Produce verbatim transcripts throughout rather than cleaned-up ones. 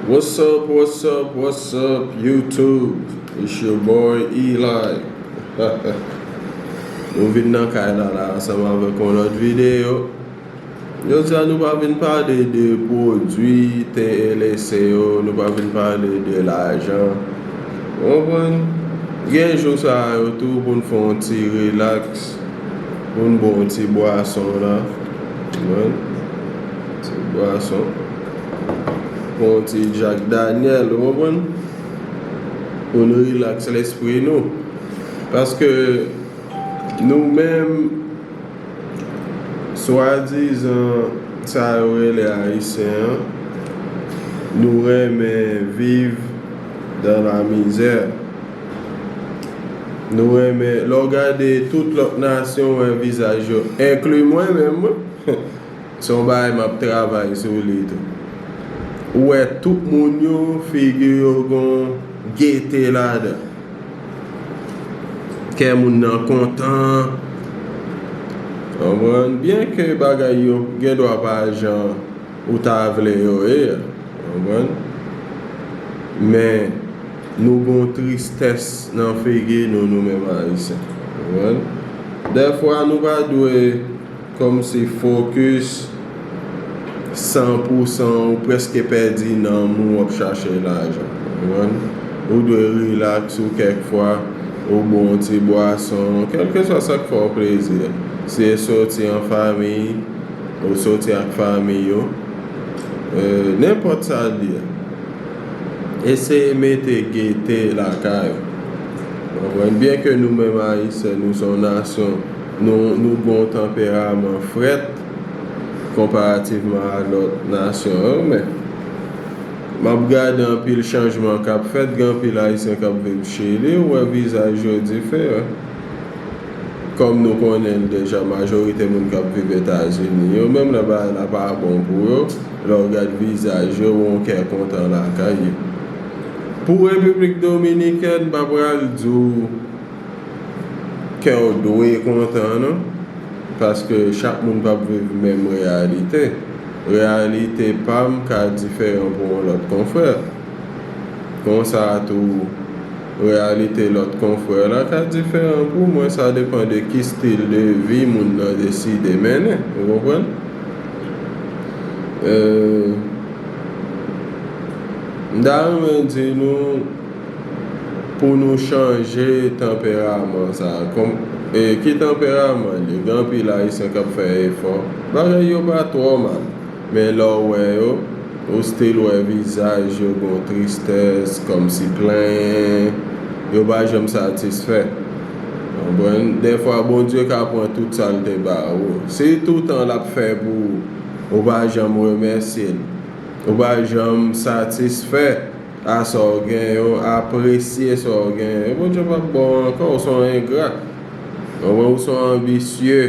What's up, what's up, what's up, YouTube? It's your boy Eli. Nou vin nan kay la la ansanm avèk yon lòt videyo. Jodi a nou pa vin pale de pwodui T L S yo, nou pa vin pale de lajan. Ou konprann? Gen jou sa yo tou pou n fè yon ti rilaks, pou n bwè yon ti bwason la. Ou konprann? Ti bwason. Pran yon ti Jack Daniel, ou konprann? Pou n rilaks lespri nou. Paske nou menm, swadizan sa yo rele Ayisyen an, nou renmen viv dans la misère. Nou renmen, lè w gade tout lòt nasyon, w wè vizaj yo, enkli mwen menm, mwen. Se yon bagay m ap travay sou li tou. Ou wè tout moun yo, figi yo gon gete ladan. Kè moun nan kontan. Konprann? Byenke bagay yo gen dwa pa jan ou ta vle yo ye. Konprann? Men, nou gon tristès nan figi nou, nou menm Ayisyen. Konprann? Dèfwa, nou pa dwe kòmsi fokis san pou san, ou prèske pèdi nanm ou, w ap chache lajan. Konprann? Ou dwe rilaks ou kèk fwa, ou bwè yon ti bwason, kèlkeswa sa k fè w plezi. Si e soti an fanmi, ou soti ak fanmi yo, e, nenpòt sa l ye. Eseye mete gete lakay ou. Konprann? Byenke nou menm Ayisyen, nou se yon nasyon, nou, nou gen yon tanperaman frèt konparativman a lòt nasyon yo, men m ap gade anpil chanjman k ap fèt, gen anpil Ayisyen k ap viv Chili, ou wè vizaj yo diferan. Kòm nou konnen l deja, majorite moun k ap viv Etazini yo, menm lè bagay la pa bon pou yo, lè w gad vizaj yo, w yon kè kontan lakay yo. Pou Repiblik Dominikèn, m pa pral di w kè w dwe kontan, non, paske chak moun p ap viv menm reyalite. Reyalite pa m ka diferan pou yon lòt konfrè. Konsa tou, reyalite lòt konfrè la ka diferan pou mwen, sa depann de ki stil de vi moun nan deside mennen, ou konprann? E, m ta renmen di nou pou nou chanje tanperaman sa. Kòm, e, ki tanperaman li? Gen anpil Ayisyen k ap fè efò. Bagay yo pa twò mal. Men lè w wè yo, ou still wè vizaj yo gon tristès, kòmsi plenyen, yo pa janm satisfè. Konprann? Dèfwa, Bondye ka pran tout sa l te ba ou. Si toutan l ap fè pou ou, ou pa janm remèsye l, ou pa janm satisfè a sa w genyen, ou apresye sa w genyen, Bondye p ap ba w ankò, ou se yon engra. Konprann? Ou se yon anbisye.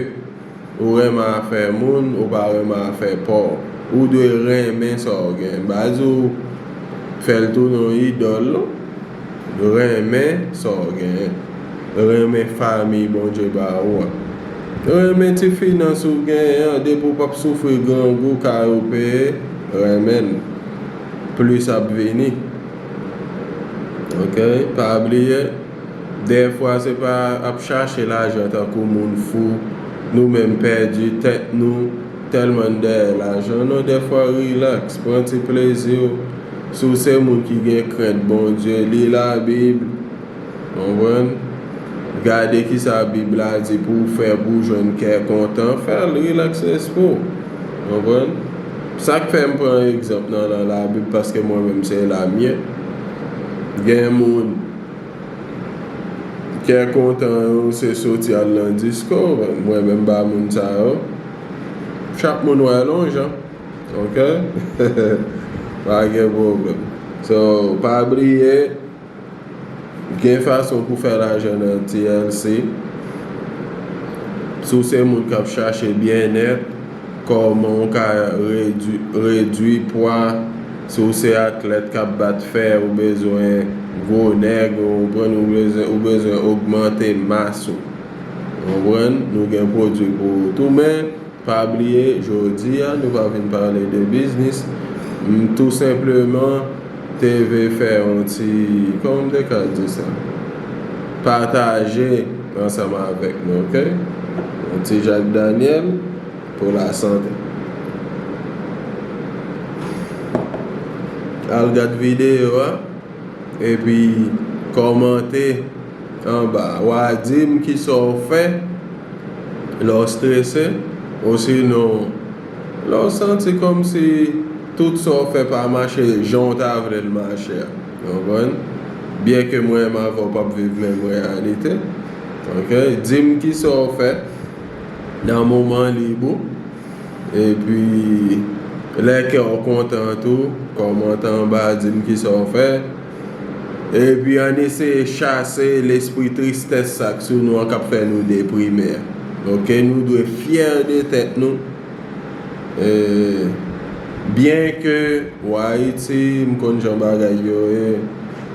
Ou renmen afè moun, ou pa renmen afè pa w. Ou dwe renmen sa w gen. M pa di w fè l tounen yon idòl, non. Renmen sa w gen. Renmen fanmi Bondye ba ou an. Renmen ti finans ou genyen an, depi w p ap soufri grangou, kay ou peye, renmen l. Plis ap vini. Oke? Pa bliye, dèfwa se pa ap chache lajan tankou moun fou, nou menm pèdi tèt nou tèlman n dèyè lajan. Non, dèfwa rilaks, pran ti plezi w. Si w se moun ki gen krent Bondye, li Labib, konprann? Gade kisa Bib la di pou w fè pou w jwenn kè kontan, fè l, rilaks lespri w. Konprann? Sa k fè m pran egzanp nan, nan Labib, paske mwen menm se la m ye. Gen moun kè kontan yo se soti al nan disko, mwen menm m pa moun sa yo. Chak moun wè l yon jan. Oke? Pa gen pwoblèm. So, pa bliye, gen fason pou fè lajan nan T L C. Si w se moun k ap chache byennèt, kòman w ka redui, redui pwa, si w se atlèt k ap bat fè, ou bezwen gwo nèg, ou konprann, ou bezwen, ou bezwen ogmante mas ou. Ou konprann? Nou gen pwodui pou ou tou, men pa bliye, jodi a, nou pa vin pale de biznis. M, tou senpleman, te vle fè yon ti, kòman m te ka di sa? Pataje ansanm avèk nou, oke? Yon ti Jack Daniel pou lasante. Al gad videyo a, epi kòmante anba. W a di m kisa w fè lè w strese, osinon lè w santi kòmsi tout sa w fè pa mache jan w ta vle l mache a. Ou konprann? Byenke mwen menm avè w p ap viv menm reyalite. Oke? Di m kisa w fè nan moman lib ou. Epi, lè kè w kontan tou, kòmante anba, di m kisa w fè. Epi, ann eseye chase lespri tristès sa k sou nou an k ap fè nou deprime a. Oke, nou dwe fyè de tèt nou. E, byenke w Ayiti, m konn jan bagay yo ye,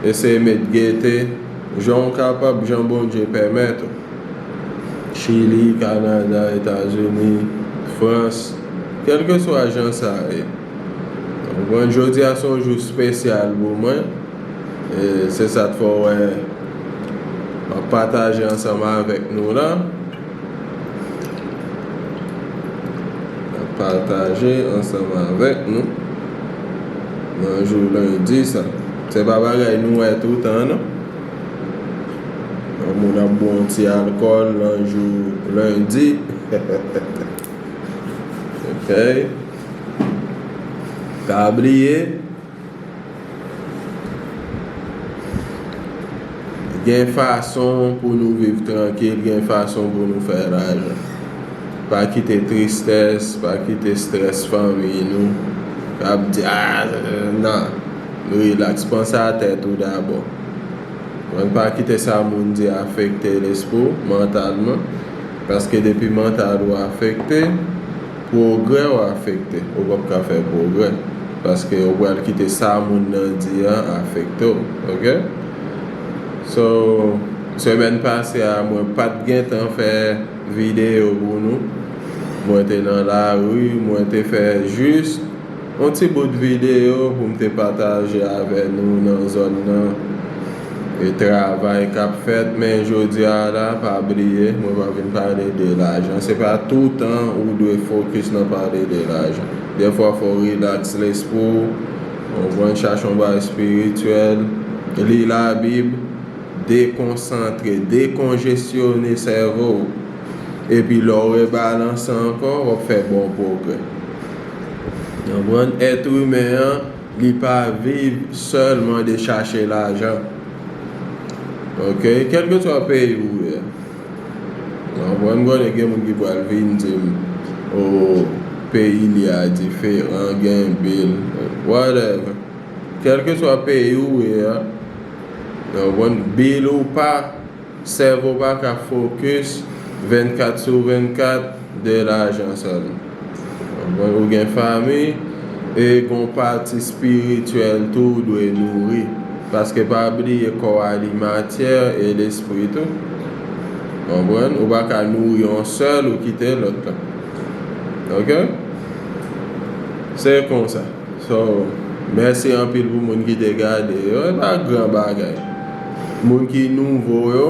eseye met gete, jan w kapab, jan Bondye pèmèt ou. Chili, Kanada, Etazini, Frans, kèlkeswa jan sa ye. Ou konprann, jodi a se yon jou espesyal pou mwen. E se sa k fè w wè m ap pataje ansanm avèk nou la. M ap pataje ansanm avèk nou nan jou lendi sa. Se pa bagay nou wè toutan, non. Yon moun ap bwè yon ti alkòl nan jou lendi. Ok. Pa bliye, gen fason pou nou viv trankil, gen fason pou nou fè lajan. Pa kite tristès, pa kite estrès fanmi nou k ap di, "Ah, nan, rilaks, panse a tèt ou dabò." Mwen pa kite sa moun di afekte lespri w mantalman, paske depi mantal ou afekte, pwogrè w afekte. Ou p ap ka fè pwogrè, paske ou pral kite sa moun nan di a afekte w, ok? So, semèn pase a, mwen pa t gen tan fè videyo pou nou. Mwen te nan lari, mwen te fè jis yon ti bout videyo pou m te pataje avè nou nan zòn nan, e travay k ap fèt. Men jodi a la, pa bliye, mwen pa vin pale de lajan. Se pa toutan ou dwe fokis nan pale de lajan. Defwa, fò w rilaks lespri w, ou konprann, chache yon bagay espirityèl, li Labib, dekonsantre, dekonjesyone sèvo w. Epi lè w rebalanse ankò, w ap fè bon pwogrè. Ou konprann? Èt imen an, li pa viv sèlman de chache lajan. Ok? Kèlkeswa peyi ou ye. Ou konprann? M konnen gen moun ki pral vin di m, "O, peyi li a diferan, gen bil." Whatever. Kèlkeswa peyi ou ye a, ou konprann, bil ou pa, sèvo pa ka fokis vennkat sou vennkat de lajan sèlman. Ou konprann, ou gen fanmi, e gon pati espirityèl tou ou dwe nouri. Paske pa bliye kò a li matyè e lespri tou. Konprann? Ou pa ka nouri yon sèl ou kite lòt la. Ok? Se konsa. So, mèsi anpil pou moun ki te gade yo. E pa gran bagay. Moun ki nouvo yo,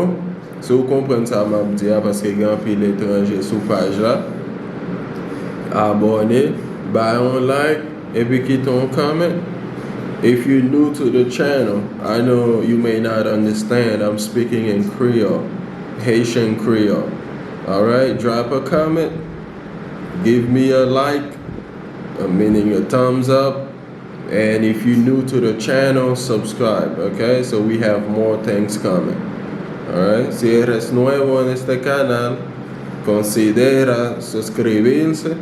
si w konprann sa m ap di a, paske gen anpil etranje sou paj la, abòne, bay yon like, epi kite yon comment. If you're new to the channel, I know you may not understand. I'm speaking in Creole, Haitian Creole. Alright, drop a comment, give me a like, uh, meaning a thumbs up. And if you're new to the channel, subscribe, okay? So we have more things coming. Alright? Si eres nuevo en este canal, considera suscribirse,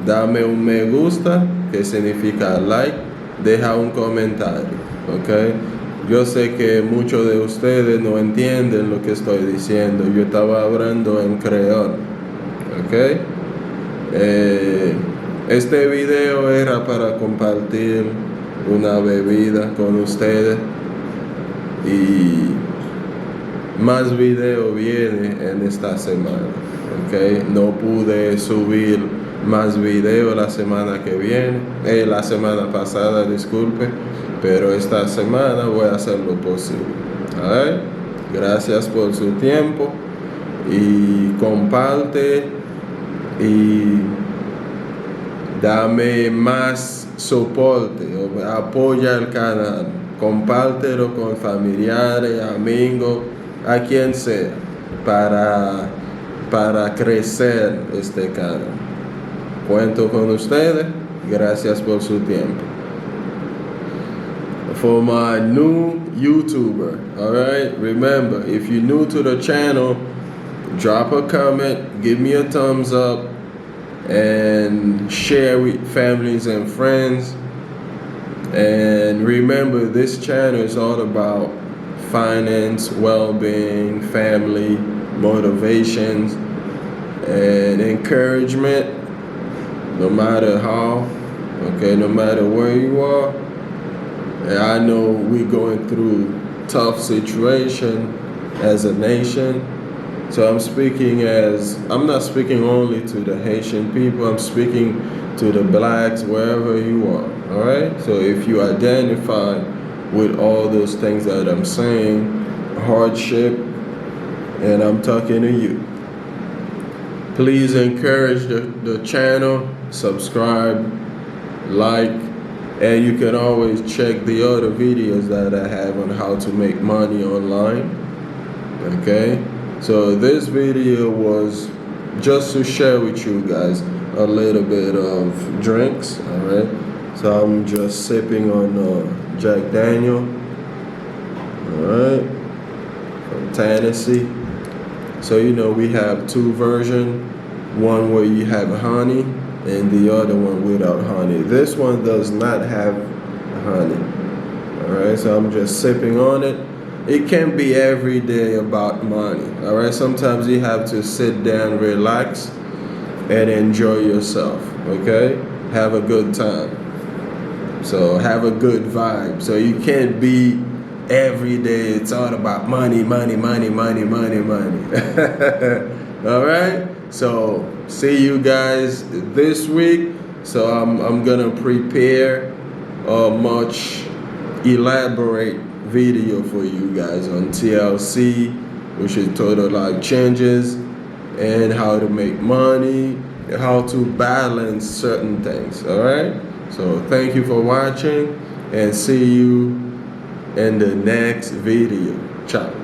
dame un me gusta, que significa like, deja un comentario, ok? Yo sé que muchos de ustedes no entienden lo que estoy diciendo. Yo estaba hablando en creol, ok? Eh, este video era para compartir una bebida con ustedes y más video viene en esta semana, ok? No pude subir más video la semana que viene, eh, la semana pasada, disculpe, pero esta semana voy a hacer lo posible. Alright? Gracias por su tiempo y comparte y dame más soporte, o apoya el canal, compártelo con familiares, amigos, a quien sea, para, para crecer este canal. Cuento con ustedes. Gracias por su tiempo. For my new YouTuber, alright? Remember, if you're new to the channel, drop a comment, give me a thumbs up, and share with families and friends. And remember, this channel is all about finance, well-being, family, motivations, and encouragement, no matter how, okay, no matter where you are. And I know we're going through tough situation as a nation. So I'm speaking as, I'm not speaking only to the Haitian people, I'm speaking to the blacks wherever you are. Alright? So if you identify with all those things that I'm saying, hardship, and I'm talking to you, please encourage the, the channel, subscribe, like, and you can always check the other videos that I have on how to make money online. Okay? So this video was just to share with you guys a little bit of drinks, alright? So I'm just sipping on uh, Jack Daniel, alright, from Tennessee. So you know we have two version, one where you have honey and the other one without honey. This one does not have honey. Alright, so I'm just sipping on it. It can't be every day about money. Alright, sometimes you have to sit down, relax, and enjoy yourself. Okay, have a good time. So have a good vibe. So you can't be every day it's all about money, money, money, money, money, money. Alright? So see you guys this week. So I'm, I'm gonna prepare a much elaborate video for you guys on T L C, which is Total Life Changes, and how to make money, how to balance certain things. Alright? So thank you for watching and see you in the next video. Ciao.